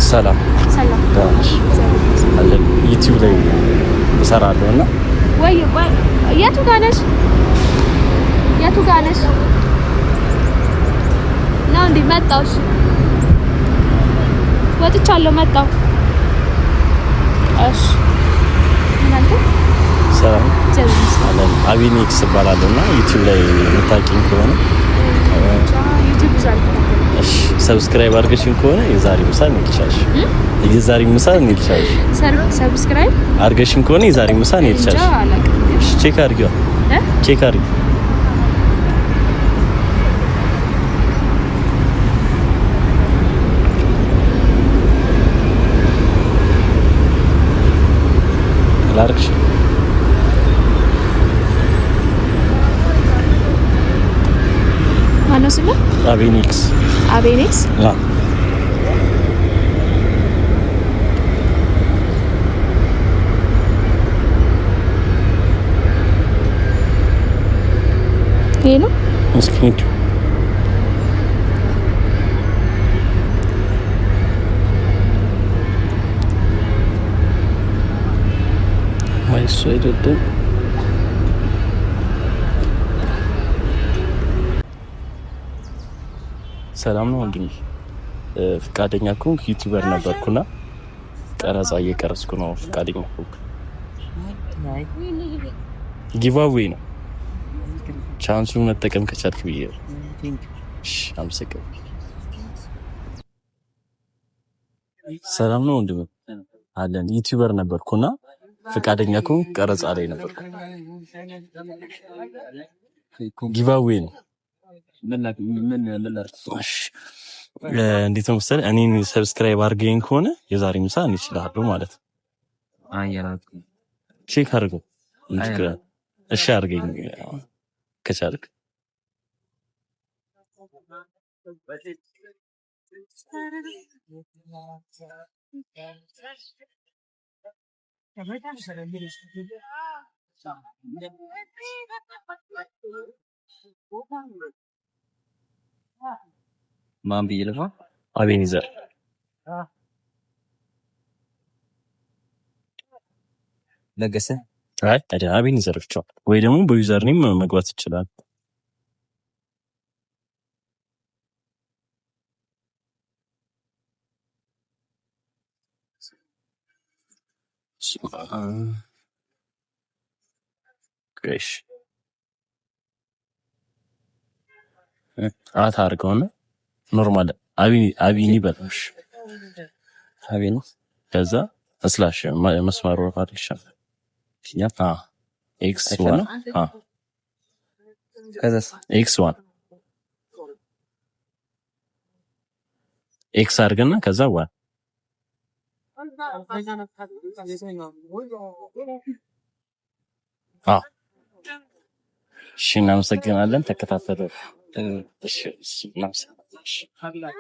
ሰላም። ሰላም። ደህና ነሽ? አለን። YouTube ላይ እሰራለሁ እና ወይ የቱ ጋር ነሽ? የቱ ጋር ነሽ? ነው እንዴ? መጣሁ። እሺ ወጥቻለሁ። መጣሁ። እሺ ምን አልከኝ? ሰላም። እግዚአብሔር ይመስገን። አለን። አቢኔክስ እባላለሁ እና YouTube ላይ የምታውቂኝ ከሆነ YouTube ብዙ አልከታተልም። እሺ፣ subscribe አድርገሽኝ ከሆነ የዛሬ ምሳ እንልሻለሽ። የዛሬ ምሳ እንልሻለሽ። Subscribe አድርገሽኝ ከሆነ የዛሬ ምሳ እንጃ እንልሻለሽ። አላውቅም። ግን እሺ፣ check አድርጊዋ። እ? Check አድርጊ። አላደረግሽ? ማነው ስምህ? አቤኔክስ። አቤኔክስ። አ። ይሄ ነው። እስኪ ንኪው። ወይ እሱ አይደለም። ሰላም ነው ወንድሜ። ፍቃደኛ ከሆንክ YouTuber ነበርኩና ቀረጻ እየቀረጽኩ ነው። ፍቃደኛ ከሆንክ giveaway ነው። Chance ኡን መጠቀም ከቻልክ ብዬ ነው። እሺ፣ አመሰግናለሁ። ሰላም ነው ወንድሜ። አለን። YouTuber ነበርኩና ፍቃደኛ ከሆንክ ቀረጻ ላይ ነበርኩ። Giveaway ነው። እሺ፣ እንዴት ነው መሰለህ፣ እኔን subscribe አድርገኝ ከሆነ የዛሬ ምሳ እኔ እችላለሁ ማለት ነው። Check አድርገው። ምን ችግር አለ? እሺ አድርገኝ ከቻልክ። ማን ብዬ ልግባ? አቤኔዘር። ለገሰ። አይ አይደል፣ አቤኔዘር ብቻ ወይ ደግሞ በ username መግባት ይችላል። እሺ፣ at አድርገውና normal አቢኒ በለው። እሺ። አቤ ነው። ከዛ slash መስመሩ ይሻላል። X one። ከዛስ? X one X አድርገና ከዛ one። እሺ፣ እናመሰግናለን። ተከታተሉ። እሺ፣ እናመሰግናለን።